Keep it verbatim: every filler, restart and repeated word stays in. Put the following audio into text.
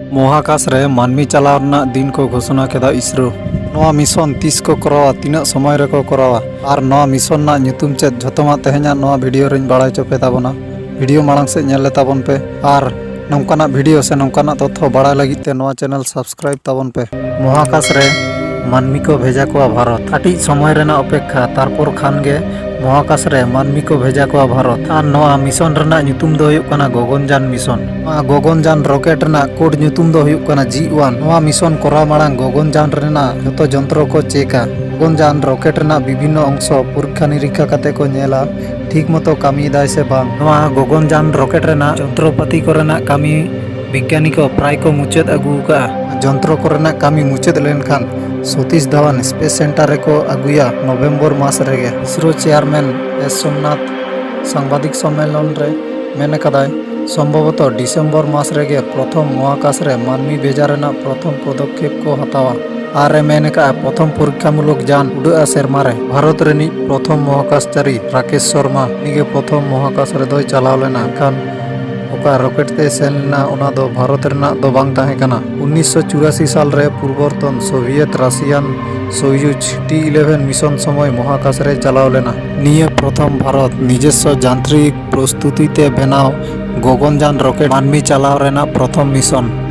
ᱢᱚᱦᱟᱠᱟᱥ ᱨᱮ ᱢᱟᱹᱱᱢᱤ ᱪᱟᱞᱟᱣ ᱨᱮᱱᱟᱜ ᱫᱤᱱ ᱠᱚ ᱜᱷᱳᱥᱚᱱᱟ ᱠᱮᱫᱟ ᱤᱥᱨᱳ᱾ ᱱᱚᱣᱟ ᱢᱤᱥᱚᱱ ᱛᱤᱥ ᱠᱚ ᱠᱚᱨᱟᱣᱟ, ᱛᱤᱱᱟᱹᱜ ᱥᱚᱢᱚᱭ ᱨᱮᱠᱚ ᱠᱚᱨᱟᱣᱟ ᱟᱨ ᱱᱚᱣᱟ ᱢᱤᱥᱚᱱ ᱨᱮᱱᱟᱜ ᱧᱩᱛᱩᱢ ᱪᱮᱫ, ᱡᱷᱚᱛᱚᱢᱟᱜ ᱛᱮᱦᱮᱧᱟᱜ ᱱᱚᱣᱟ ᱵᱷᱤᱰᱤᱭᱳ ᱨᱮᱧ ᱵᱟᱲᱟᱭ ᱦᱚᱪᱚ ᱯᱮ ᱛᱟᱵᱚᱱᱟ᱾ ᱵᱷᱤᱰᱤᱭᱳ ᱢᱟᱲᱟᱝ ᱥᱮᱫ ᱧᱮᱞ ᱞᱮ ᱛᱟᱵᱚᱱ ᱯᱮ ᱟᱨ ᱱᱚᱝᱠᱟᱱᱟᱜ ᱵᱷᱤᱰᱤᱭᱳ ᱥᱮ ᱱᱚᱝᱠᱟᱱᱟᱜ ᱛᱚᱛᱛᱷᱚ ᱵᱟᱲᱟᱭ ᱞᱟᱹᱜᱤᱫ ᱛᱮ ᱱᱚᱣᱟ ᱪᱮᱱᱮᱞ ᱥᱟᱵᱥᱠᱨᱟᱭᱤᱵ ᱛᱟᱵᱚᱱ ᱯᱮ᱾ ᱢᱚᱦᱟᱠᱟᱥ ᱨᱮ ᱢᱟᱹᱱᱢᱤ ᱠᱚ ᱵᱷᱮᱡᱟ ᱠᱚᱣᱟ ᱵᱷᱟᱨᱚᱛ᱾ ᱠᱟᱹᱴᱤᱡ ᱥᱚᱢᱚᱭ ᱨᱮᱱᱟᱜ ᱚᱯᱮᱠᱠᱷᱟ, ᱛᱟᱨᱯᱚᱨ ᱠᱷᱟᱱ ᱜᱮ ᱢᱚᱦᱟᱠᱟᱥ ᱨᱮ ᱢᱟᱹᱱᱢᱤ ᱠᱚ ᱵᱷᱮᱡᱟ ᱠᱚᱣᱟ ᱵᱷᱟᱨᱚᱛ᱾ ᱟᱨ ᱱᱚᱣᱟ ᱢᱤᱥᱚᱱ ᱨᱮᱱᱟᱜ ᱧᱩᱛᱩᱢ ᱫᱚ ᱦᱩᱭᱩᱜ ᱠᱟᱱᱟ ᱜᱚᱜᱚᱱᱡᱟᱱ ᱢᱤᱥᱚᱱ᱾ ᱱᱚᱣᱟ ᱜᱚᱜᱚᱱᱡᱟᱱ ᱨᱚᱠᱮᱴ ᱨᱮᱱᱟᱜ ᱠᱳᱰ ᱧᱩᱛᱩᱢ ᱫᱚ ᱦᱩᱭᱩᱜ ᱠᱟᱱᱟ ᱡᱤ ᱳᱣᱟᱱ᱾ ᱱᱚᱣᱟ ᱢᱤᱥᱚᱱ ᱠᱚᱨᱟᱣ ᱢᱟᱲᱟᱝ ᱜᱚᱜᱚᱱᱡᱟᱱ ᱨᱮᱱᱟᱜ ᱡᱷᱚᱛᱚ ᱡᱚᱱᱛᱨᱚ ᱠᱚ ᱪᱮᱠᱟ᱾ ᱜᱚᱜᱚᱱᱡᱟᱱ ᱨᱚᱠᱮᱴ ᱨᱮᱱᱟᱜ ᱵᱤᱵᱷᱤᱱᱱᱚ ᱚᱝᱥᱚ ᱯᱚᱨᱤᱠᱠᱷᱟ ᱱᱤᱨᱤᱠᱠᱷᱟ ᱠᱟᱛᱮ ᱠᱚ ᱧᱮᱞᱟ, ᱴᱷᱤᱠ ᱢᱚᱛᱚ ᱠᱟᱹᱢᱤᱭᱮᱫᱟᱭ ᱥᱮ ᱵᱟᱝ᱾ ᱱᱚᱣᱟ ᱜᱚᱜᱚᱱᱡᱟᱱ ᱨᱚᱠᱮᱴ ᱨᱮᱱᱟᱜ ᱡᱚᱱᱛᱨᱚᱯᱟᱹᱛᱤ ᱠᱚᱨᱮᱱᱟᱜ ᱠᱟᱹᱢᱤ ᱵᱤᱜᱽᱜᱟᱱᱤ ᱠᱚ ᱯᱨᱟᱭ ᱠᱚ ᱢᱩᱪᱟᱹᱫ ᱟᱹᱜᱩ ᱟᱠᱟᱫᱼᱟ᱾ ᱡᱚᱱᱛᱨᱚ ᱠᱚᱨᱮᱱᱟᱜ ᱠᱟᱹᱢᱤ ᱢᱩᱪᱟᱹᱫ ᱞᱮᱱᱠᱷᱟᱱ ᱥᱚᱛᱤᱥ ᱫᱷᱟᱣᱟᱱ ᱥᱯᱮᱥ ᱥᱮᱱᱴᱟᱨ ᱨᱮᱠᱚ ᱟᱹᱜᱩᱭᱟ ᱱᱚᱵᱷᱮᱢᱵᱚᱨ ᱢᱟᱥ ᱨᱮᱜᱮ᱾ ᱤᱥᱨᱳ ᱪᱮᱭᱟᱨᱢᱮᱱ ᱮᱥ ᱥᱳᱢᱱᱟᱛᱷ ᱥᱟᱝᱵᱟᱫᱤᱠ ᱥᱚᱢᱢᱮᱞᱚᱱ ᱨᱮ ᱢᱮᱱ ᱟᱠᱟᱫᱟᱭ, ᱥᱚᱢᱵᱷᱚᱵᱚᱛᱚ ᱰᱤᱥᱮᱢᱵᱚᱨ ᱢᱟᱥ ᱨᱮᱜᱮ ᱯᱨᱚᱛᱷᱚᱢ ᱢᱚᱦᱟᱠᱟᱥ ᱨᱮ ᱢᱟᱹᱱᱢᱤ ᱵᱷᱮᱡᱟ ᱨᱮᱱᱟᱜ ᱯᱨᱚᱛᱷᱚᱢ ᱯᱚᱫᱚᱠᱷᱮᱯ ᱠᱚ ᱦᱟᱛᱟᱣᱟ᱾ ᱟᱨ ᱮ ᱢᱮᱱ ᱟᱠᱟᱫᱼᱟ, ᱯᱨᱚᱛᱷᱚᱢ ᱯᱚᱨᱤᱠᱠᱷᱟᱢᱩᱞᱚᱠ ᱡᱟᱱ ᱩᱰᱟᱹᱜᱼᱟ ᱥᱮᱨᱢᱟ ᱨᱮ᱾ ᱵᱷᱟᱨᱚᱛ ᱨᱤᱱᱤᱡ ᱯᱨᱚᱛᱷᱚᱢ ᱢᱚᱦᱟᱠᱟᱥᱪᱟᱨᱤ ᱨᱟᱠᱮᱥ ᱥᱚᱨᱢᱟ, ᱩᱱᱤᱜᱮ ᱯᱨᱚᱛᱷᱚᱢ ᱢᱚᱦᱟᱠᱟᱥ ᱨᱮᱫᱚᱭ ᱪᱟᱞᱟᱣ ᱞᱮᱱᱟ᱾ ᱮᱱᱠᱷᱟᱱ ᱚᱠᱟ ᱨᱚᱠᱮᱴ ᱛᱮ ᱥᱮᱱ ᱞᱮᱱᱟ, ᱚᱱᱟ ᱫᱚ ᱵᱷᱟᱨᱚᱛ ᱨᱮᱱᱟᱜ ᱫᱚ ᱵᱟᱝ ᱛᱟᱦᱮᱸ ᱠᱟᱱᱟ᱾ ᱩᱱᱤᱥᱥᱚ ᱪᱩᱨᱟᱥᱤ ᱥᱟᱞ ᱨᱮ ᱯᱩᱨᱵᱚᱨᱛᱚᱱ ᱥᱳᱵᱷᱤᱭᱮᱛ ᱨᱟᱥᱤᱭᱟᱱ ᱥᱳᱭᱩᱡᱽ ᱴᱤ ᱤᱞᱮᱵᱷᱮᱱ ᱢᱤᱥᱚᱱ ᱥᱚᱢᱚᱭ ᱢᱚᱦᱟᱠᱟᱥ ᱨᱮ ᱪᱟᱞᱟᱣ ᱞᱮᱱᱟ᱾ ᱱᱤᱭᱟᱹ ᱯᱨᱚᱛᱷᱚᱢ ᱵᱷᱟᱨᱚᱛ ᱱᱤᱡᱮᱥᱥᱚ ᱡᱟᱱᱛᱨᱤᱠ ᱯᱨᱚᱥᱛᱩᱛᱤ ᱛᱮ ᱵᱮᱱᱟᱣ ᱜᱚᱜᱚᱱᱡᱟᱱ ᱨᱚᱠᱮᱴ ᱢᱟᱹᱱᱢᱤ ᱪᱟᱞᱟᱣ ᱨᱮᱱᱟᱜ ᱯᱨᱚᱛᱷᱚᱢ ᱢᱤᱥᱚᱱ᱾